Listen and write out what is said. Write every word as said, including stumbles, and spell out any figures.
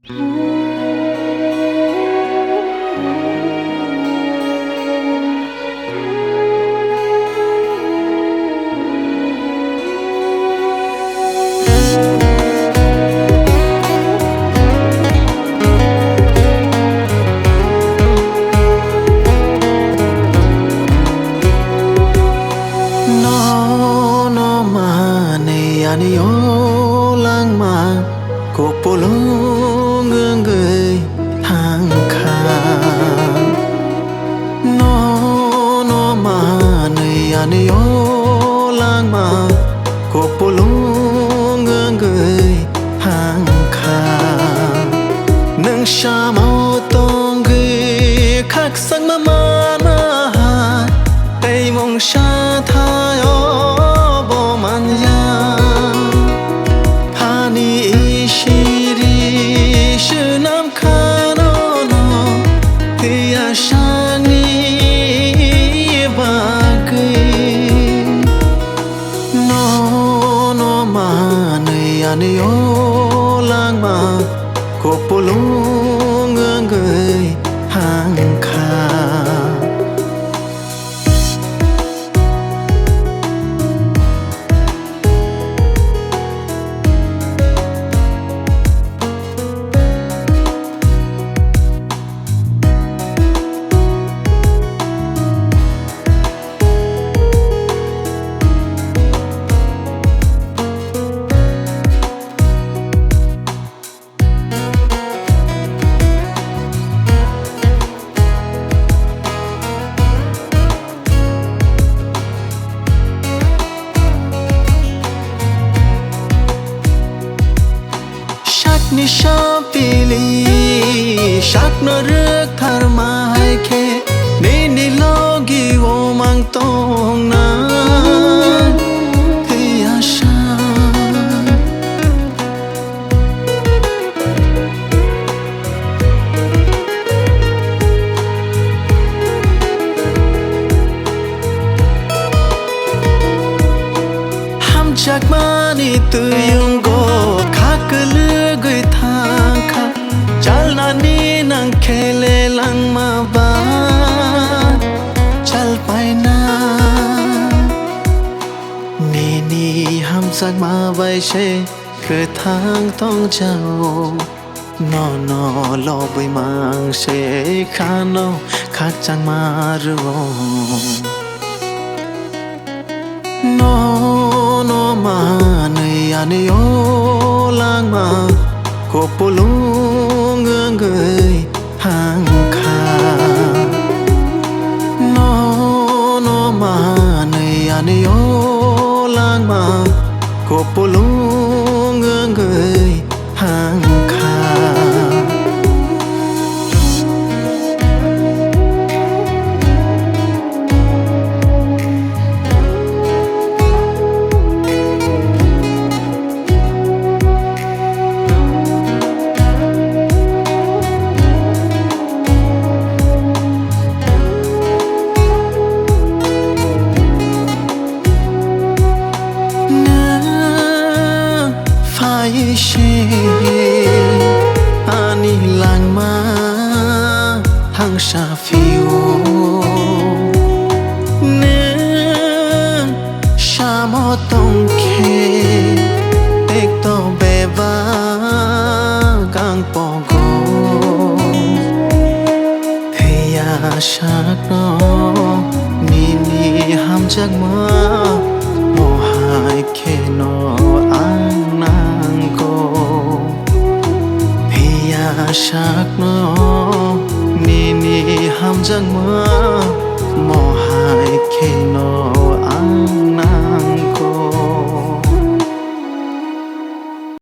Nono manwi ani o langma kupulung wngwi thangkha. Nono manwi ani o langma kupulung wngwi thangkha. Nwng samo tongwi khakchangma mana hai, tei mungsa thaio bo manya. Phani isiri swnam khano no twiya sangni bagwi. Nono manwi ani o langma kupulung wngwi thangkha. Sakni sapili sakno rwktharma hai khe, nini logi o mang tongna thwiya sa. Hamjakmani twi wngwi kha kwlwgwi thangkha, chalnani nang khe le langma ba chalpaina. Nini hamjakma bai se kwthang tongjao, nono lobwi mang se khano khakchangma rwo. Nono manwi ani o langma kupulung wngwi thangkha. Nono manwi ani o langma kupulung wngwi thangkha. Nwng phai se ani langma thangsa phio. Nwng samo tong khe tekto bebak ang pogo. Thwiya sakno nini hamjakma, mohai kheno ang nango. Thwiya sakno nini hamjakma, mohai kheno